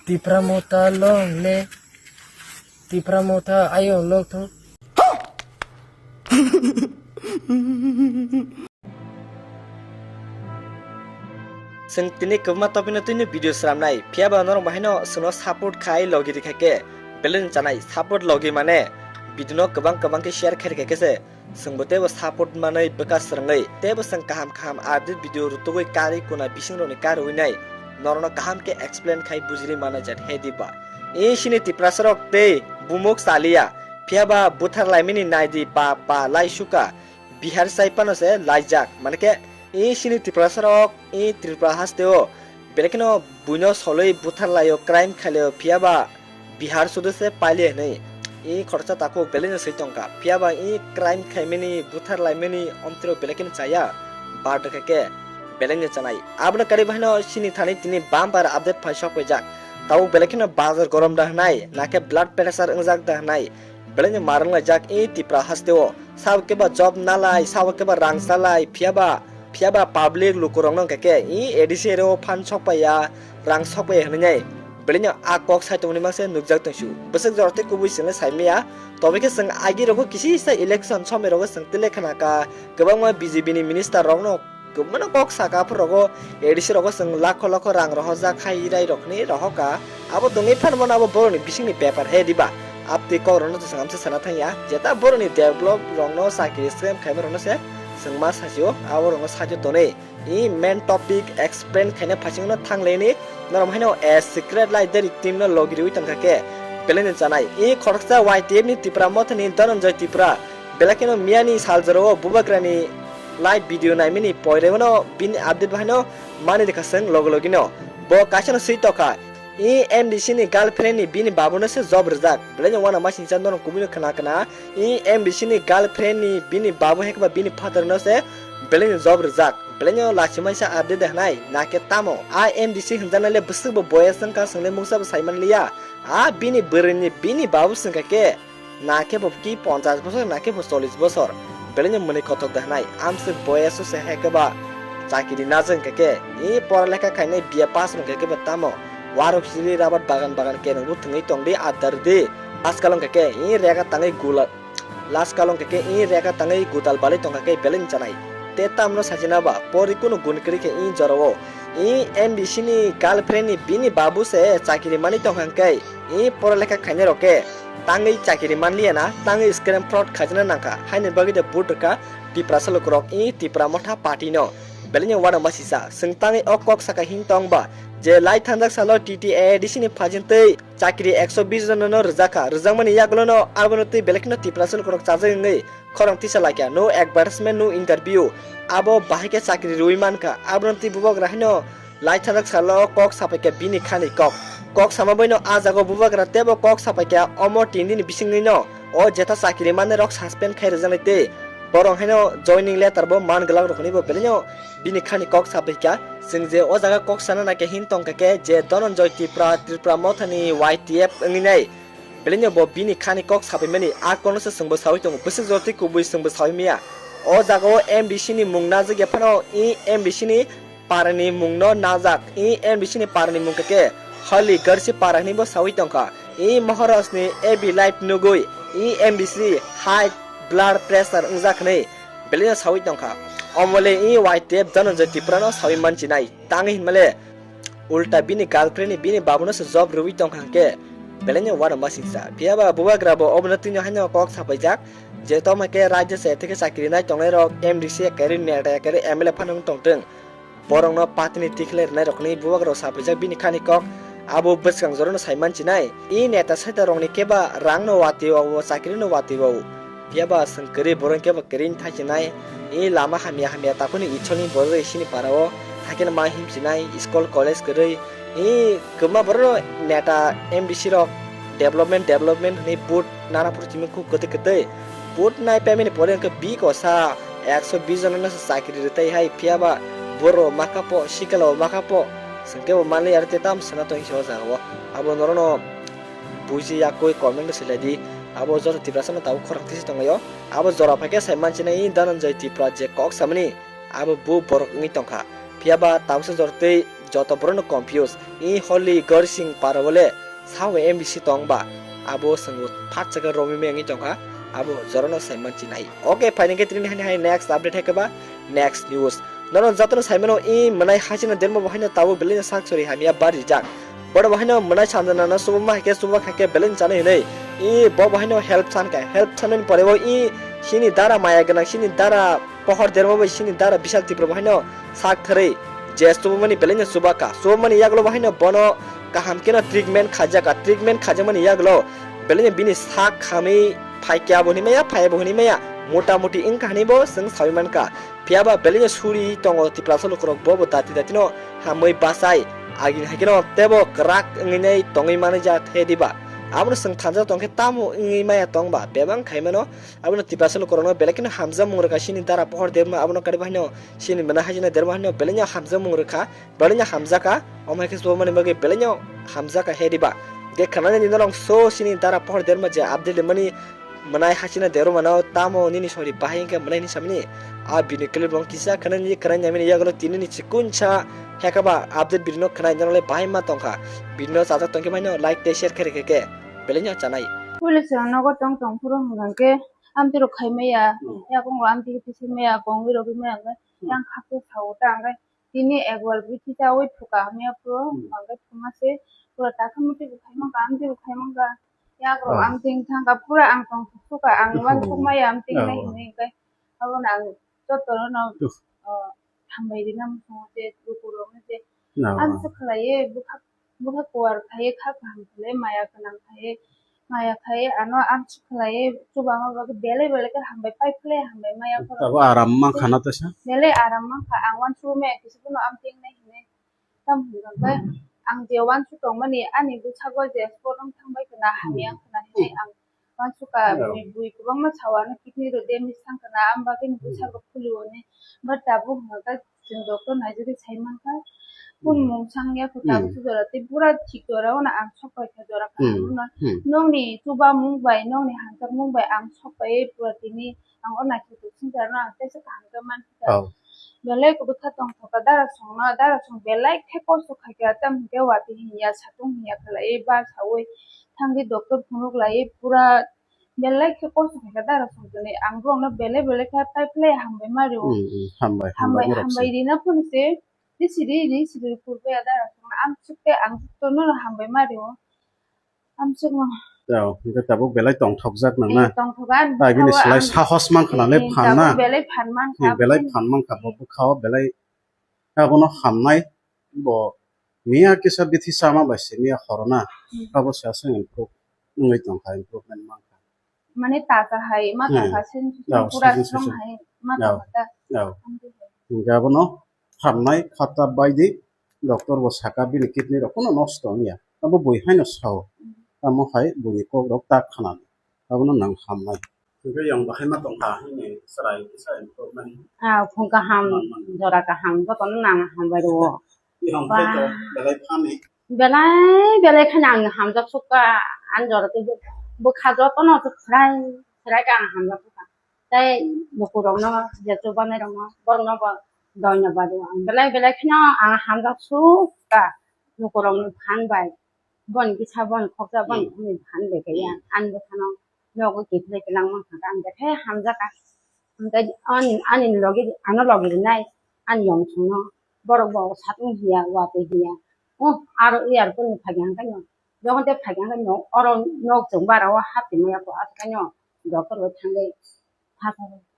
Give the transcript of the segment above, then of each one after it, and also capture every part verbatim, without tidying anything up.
Tipra motha long le, Tipra motha ayong long thung. Chwng tini kwbangma topic no twino video sramnai, phiya ba norok bahaino chwngno support khai logi rikha khe belai no chanai. Support logi mane video no kwbang kwbang khe share khai rikha khe se chwngbo teibo support manwi bwkha swrwngwi teibo chwng kaham kaham update video rutugwi karwi kuna bising rokni karwi nai norokno kaham khe explain khai bujiri mana jet he diba. E sini Tiprasa rok tei bumuk chaliya, phiya ba buthar laimani naidi pa pa lai suka. Bihar sai phano se laijak, mane khe e sini Tiprasa rok e Tripura haste o belai kheno buino solwi buthar laio, crime khailio, phiya ba Bihar sudu se paile hwnwi e khoroksa takhuk belai no swi tongkha, phiya ba e crime khaimani buthar laimani omtiro belai kheno chaya, bar kha khe belai no chanai. Abono kari bahaino sini thani tini bumper update phai sok paijak. Tabuk belai kheno bazar gorom da hwnai, na khe blood pressure wngjak da hwnai, belai no marwng laijak e Tipra haste o. Sabo khe ba job nalai, sabo khe ba rang salai, phiya ba, phiya ba public lukurokno hwnkha khe e A D C area o phan sok paiya, rang sok paiya hwnwi nai belai no a kok sai tongmani mangse nukjak tongsu. Bwswk jora tei kubui chwngno sai maya, tobe khe chwng agi rogo kisi sa election somoi rogo chwng tele khna kha kwbangma B J P ni minister rokno kwbangma kok saka phuru rogo A D C rogo chwng lakho lakho rang rohorjak hai rai rokni rohorkha. Abo tongwi phan mano abo borokni bisingni bepar he diba? Abtwi kok rokno chwng amsa sana thangya, jeta borokni develop rokno chakri scam khaima rokno se chwng ma sasio, abo rokno sajo tonwi. I main topic explain khaina phasingno thang leni norok haino a secret lai deri team no logi riwi tongkha khe belai no chanai. I khoroksa Y T F ni Tipra Motha ni Dhananjay Tripura belai kheno miyani saljorao bubagrani live video naimani poirebono bini update bahaino mani rikha chwng logi logi no. Bo kaisa no swi tokha. I M D C ni girlfriend ni bini babu no se job rijak. Belai no wana masingcha norok kubui no khna khna. I M D C ni girlfriend ni bini babu hai khe ba bini father no se belai no job rijak. Belai no lachimaisa update de hnai. Na khe tamo. I M D C hwnjaknai le bwswk bo boyas wngkha, chwng le mungsa bo sai man liya. A bini bwrwi ni bini babu se wngkha khe. Na khe bo ki ponchash bosor, na khe bo chollish bosor. Belai no mwnwi kothok da hnai. Amswk boyas o se hai khe ba chakiri najwk hwnkhe khe, i pora lekha khainai B A pass wngkhe khe bo tamo. Warok sili rabat bagan bagan kenung bo thwngwi tong di, adar di. Last kalo hwnkhe khe, i rega tangwi gula, last kalo hwnkhe khe, i rega tangwi gudal balwi tongkha khe belai no chanai. Te tamno sajina ba, pori kunu gun kwrwi khe i jorao. I M D C ni girlfriend ni bini babu se chakiri manwi tongkha hwnkhe, i pora lekha khainai rok khe tangwi chakiri manliya na, tangwi scam fraud khaijana nangkha, haini bagwi de vote rwkha Tiprasa lukurok i Tipra Motha party no. Belai no uanama sisa, chwng tangwi o kok saka hin tong ba, je lai thangjak salo T T A A D C ni phajin twi chakiri ekso bis jona no rwjakha, rwjakmani yagulo no abono twi belai kheno Tiprasa lukurok chajak wngwi khorang tisa laikha, no advertisement, no interview, abo bahai khe chakiri rwui mankha, abono twi bubagra haino lai thangjak salo kok sapaikha bini khani kok. Kok sama baino a jaga bubagra tebo kok sapaikha omo tin dini bisingwino o jetha chakiri mannairok suspend khai rwjaknai tei borok haino joining letter bo man glak rok hwnwi bo belai no bini khani kok sapaikha. Chwng je o jaga kok sana naikhe hin tongkha khe je Dhananjay Tripura, Tripura Mothani Y T F wngwi nai. Belai no bo bini khani kok sapaimani a kokno se chwngbo saui tongo, bwswk jora tei kubui chwngbo saui maya. O jaga o M D C ni mung najak ya phano i M D C ni para ni mung no najak, i M D C ni para ni mung khe khe Holi Garsi para hinwi bo saui tongkha. I Maharaj ni A B live nugui i M D C high blood pressure wngjak hinwi belai no saui tongkha. Omo le i Y T F Dhananjay Tripura no saui manchi nai. Tangwi hinmale ulta bini girlfriend ni bini babu no se job rwui tongkha hwnkhe belai no uanama singsa. Phiya ba bubagra bo obono twi no haino kok sapaijak je tamo khe raijyo se theke chakiri nai tongnai rok M D C ekari neta ekari M L A phano wng tongtwng. Borokno patini tikhlai rwnairokni bubagrao sapaijak bini khani kok, abo bwskang jorano sai manchinai. I neta saita rokni keba rangno watwi wao, chakirino watwi wao. Phiyaba chwng kwrwi borok keba kwrwi thaisinai. I lama hamya hamya takhuni Isholni borok isini parao haikhe ma himsinai, school college kwrwi. I kwbangma borok neta M D C rok development, development hwnwi vote nana phuru simi kuk kwtwi kwtwi. Vote nai paimani pore hwnkhe biko sa ekso bis jona no se chakri rwtai hai, phiyaba borok makha po, sikala o makha po, chwng kebo manli aro tei tam sana tongwi se o jaga o. Abo norokno buji yakwi comment no swilai di. Abo joto Tiprasa no tabuk khorang tisi tonglaio. Abo jora phaikhe sai manchinai Dhananjay Tripura je kok samani, abo bo borok wngwi tongkha. Phiyaba tabuksa jora tei joto borok no confuse. I holi gorsing para bole sao M B C tong ba? Abo swngo phat chakhe romwi meng wngwi tongkha. Abo jorano sai manchi nai. Okay, phaini khe tini hani hai next update hai khe ba next news. Nono jotono saimano i mwnai hasina derma bo haino tabuk belai no sak sori hamya barijak. Bono bo haino mwnai sanjana no subo ma hai khe subo kha khe belai no chanai hinwi. I bo bo haino help san kha. Help sanani pore bo i sini dara maya gwnang, sini dara pohor derma bai sini dara Bishal Tripura bo haino sak thwrwi je chubamani belai no chuba kha. Chubamani yagulo bo haino bono kaham kheno treatment khaijak kha. Treatment khaijakmani yagulo belai no bini sak hamwi phai khe abo hinwi maya, phai abo hinwi maya. Mota moti wngkha hinwi bo chwng sawi mankha. Phiya ba belai no suri tongo Tiprasa lukurok, bo bo dati dati no hamwi bachai. Agini hai kheno tebo kwrak wngwi nai tongwi manwi ja the diba? Abono chwng thansa tong khe tamo wngwi maya tong ba? Bebak khai mano. Abono Tiprasa lukurokno belai kheno hamjakmung rwkha, sini dara pohor derma abono kari bahino, sini mwnai hasina derma hino belai no hamjakmung rwkha, belai no hamjakha, omo hai khe chubamani bagwi belai no hamjakha he diba? Ge khwnanani norok so sini dara pohor derma je update rimani mwnai hasina derma no tamo nini sori bahai hwnkhe mwnai ni samani a bini clip rok kisa khwnani khwnai nai mani yagulo tini ni chikunsa hekaba update video no khwnai norok le bahai ma tongkha, video no chajak tongkhe mano like tei share khe rwkhe khe belai no chanai. Police rok nogo tong tong phuru hwnkha khe amtwi rok khai maya, hmm, yakung rok amtwi khe tisa maya, kongwi rok maya, hmm, yang khakhe sao ta hwnkhe tini egwal bwi tisa oi thuka hamya phuru, hmm, hwnkha khe thuma se pura takha muti bo khai mankha, amtwi bo khai mankha, yak rok, oh, amtwi wng thangkha, pura ang tong thuk thukha, ang, oh, uansuk maya amtwi, oh, nai hinwi hwnkhe abono ang jotono no, oh, hambai rina muchungo je lukurok no je, no, amtwi khlaiwi bwkha bwkha kuar khai, kha kaham khlai, maya gwnang khai, maya khai, ano amsuk khlai, chubama bagwi belai belai khe hambai, pai phlai hambai maya phoro. Abo aram mankha na tesa? Belai aram mankha, ang uansuk maya kisa phano amtwi wngnai hinwi tamo hwnka khe, ang je uansuk tongmani ani bwsago je spot wng thangbai khna, hamya wng khna hinwi ang uansukha, oh, bui, bui kwbangma sao ano kidney rok damage thang khna, ang bagwi ni bwsarok phulio hinwi. But tabuk hwnka khe chwng doctor naijagwi sai mankha, hmm, kun mung sang ya kho, hmm, tabuk se jora tei pura thik jora o no ang sok paikha jora kaham, hmm, o no, hmm, nokni chubamung bai nokni hamjakmung bai ang sok pai pura tini ang o naisik tok singsa no ang teisa kaham khe mankha. Oh. Belai kwbwkha tongthokha darasongno, darasong belai khe kosto khaikha, tamo hwnkhe watwi hinya, satung hinya khlaiwi, ba saui thangwi doctor phunuk laiwi pura belai khe kosto khaikha darasong tini. Ang borokno belai belai khe pai phlai hambai ma rio. Hmm, hmm, hambai, hambai, hambai, hambai rina phone se, risi ri, risi ri purbai darasongno. Amsuk tei ang tono hambai ma rio. Amsukno. Tao, hwnkhe tabuk belai tongthokjak nang na? Eh, tongthokjak. Tai bini sao slai ang sahos mankha na le, eh, phan na? Tabuk belai phan mankha. Eh, belai phan mankha, bo bwkhao belai abono hamnai, bo miya kisa bithi sama bai se miya khorona. Hmm. Abo se aswk improve wngwi tongkha, improvement mankha. Mane tata hai, ma, hmm, tata sin, tao, pura sin, sin, strong sin, hai, ma, tao, tata. Tao. Amtwi hai. Hwnkhe abono hamnai khata bai di, doctor bo saka bini kidney rok phano nosto wngya. Abo bui haino sao. Hmm. Tamo hai buini kok rok ta khna di. Abono nang hamnai. Hwnkhe yang bahai ma tongkha hwnwi chwrai kisa improvement. Ah, phung kaham, man, man, jora kaham, jotono nang hambai rwo. Yang ba, khai to belai phani. Belai, belai khani ang hamjak sukha, ang jora tei bwkha jotono se khwrai, khwrai khe ang hamjak sukha. Tei lukurokno, je chubanai rokno, borokno bo doinobad rwo. Ang belai, belai kheno ang hamjak sukha, lukurokni phan bai. Boni kisa boni khoksa boni, hmm, khumui phan bai kaiya, hmm, ani bwkhano nogo kiphilwi kwlangma kha, ang khe hamjakha. Hwnkhe ani, ani logi, ano logi rinai, ani yong songno, borok bo satung hiya, watwi hiya. Oh, aro airport ni phaiya hwnkhe no, jokhon tei phaiya hwnkhe no, oro nok chwng bara o hapti maya kho, aswk no doctor bai thangwi. Ha,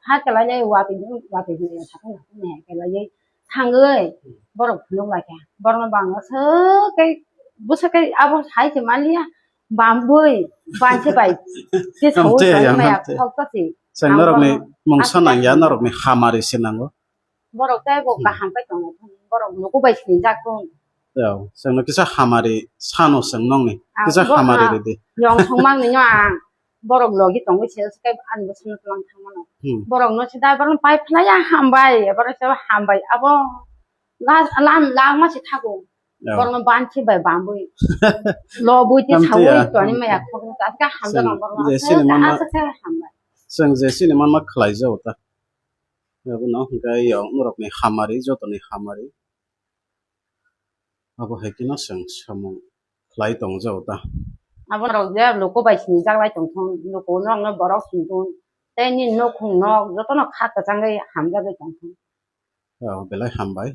ha, kelailai watwi, watwi hinwi sakha, sakha hinwi kelailai thangwi borok phunuk laikha. Borokno bangma swk khe, bwswk khe abo hai se manliya, bambwi, bansi bai. Tei saui hamte, tongmaya hamte. Khoksa se. Chwng ang norokni borokno mungsa aswk nangya, khe norokni hamari se nango. Borok tei bo, hmm, kaham khe tongo, borok nugo bai sinijak tong. Yao, chwngno kisa hamari sano chwng nongni. Ah, kisa bo, hamari ah, ridi. Yong songmang nino ang. Borok logi tongwi se, se ani bwsano twlang thangmano. Hmm. Borokno se dai borokno pai phlaiya hambai, borok se hambai. Abo la-, lam, langma se thago. Yao. Borokno bansi bai bambwi. Lobwi te amtwi saui ya, toni maya khokno ta ka hamjakma borokno. Chwng jesini manma, aswk khe hambai. Chwng jesini manma khlai jago ta. Abono hwnkhe yong norokni hamari, jotoni hamari. Abo hai kheno chwng samung khlai tongjago ta. Abo rok je luku bai sinijaklai tongthung, luku nokno borok singthung, tei nini nukhung nok jotono kha kwchangwi hamjagwi tongthung. Oh, belai hambai.